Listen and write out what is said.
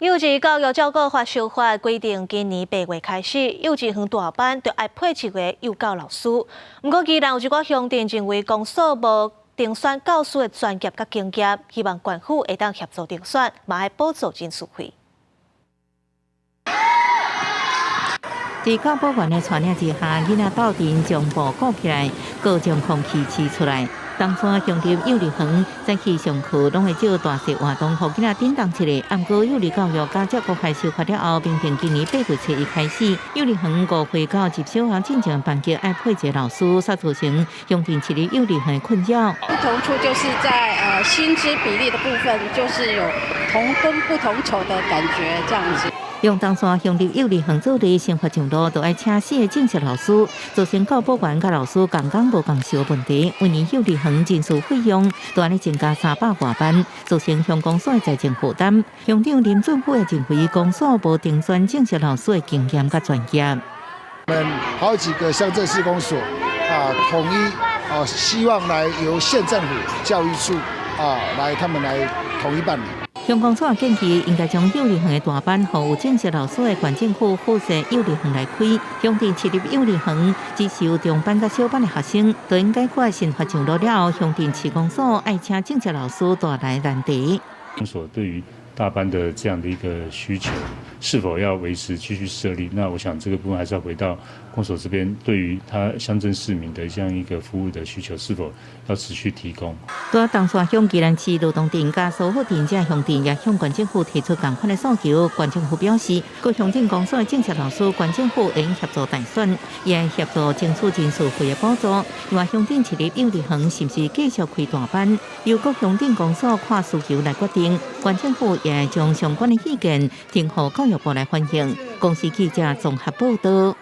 幼稚教育照顧法修法規定，今年8月開始，幼稚園大班就愛配一个幼教老師。毋過，宜蘭有一寡鄉鎮認為公所無遴選教師的專業佮經驗，希望縣府會當協助遴選，嘛愛補助人事費。佇教保員的帶領之下，囡仔鬥陣將布裹起來，閣將空氣試出來。東山鄉立幼兒園早起上課，攏會借大細活動，予囡仔振動一下。毋過幼兒教育佮照顧法修法了後，明定今年8月初1開始，幼兒園5歲到入小學進前班級愛配一個老師，煞造成鄉鎮市立幼兒園的困擾。不同處就是在薪資比例的部分，就是有同工不同酬的感覺，這樣子。用東山鄉立幼兒園做例，新發上路就愛請四个正式老師，造成教保員佮老師仝工無仝酬問題。每年幼兒園人事費用都按呢增加300外萬，造成鄉公所的財政負擔。鄉長林俊富也認為，公所無遴選正式老師的經驗佮專業。我們好幾個鄉鎮市公所啊，統一啊，希望來由縣政府教育處啊，來他們來統一辦理。鄉公所建議，應該將幼兒園的大班，予有正式老師的縣政府附設幼兒園來開。鄉鎮市立幼兒園只收中班佮小班的學生，都應解決新法上路了後，鄉鎮市公所愛請正式老師帶來難題。公所對於大班的這樣的一個需求，是否要維持繼續設立？那我想這個部分還是要回到公所這邊，對於他鄉鎮市民的這樣一個服務的需求，是否要持續提供？佇東山鄉宜蘭市羅東鎮佮蘇好鎮這鄉鎮也向縣政府提出仝款的訴求。縣政府表示，各鄉鎮公所的正式老師，縣政府會協助代選，也會協助爭取人事費的補助。另外，鄉鎮市立幼兒園是毋是繼續開大班，由各鄉鎮公所看需求來決定。縣政府也會將相關的意見呈予教育部來反映。公視記者綜合報道。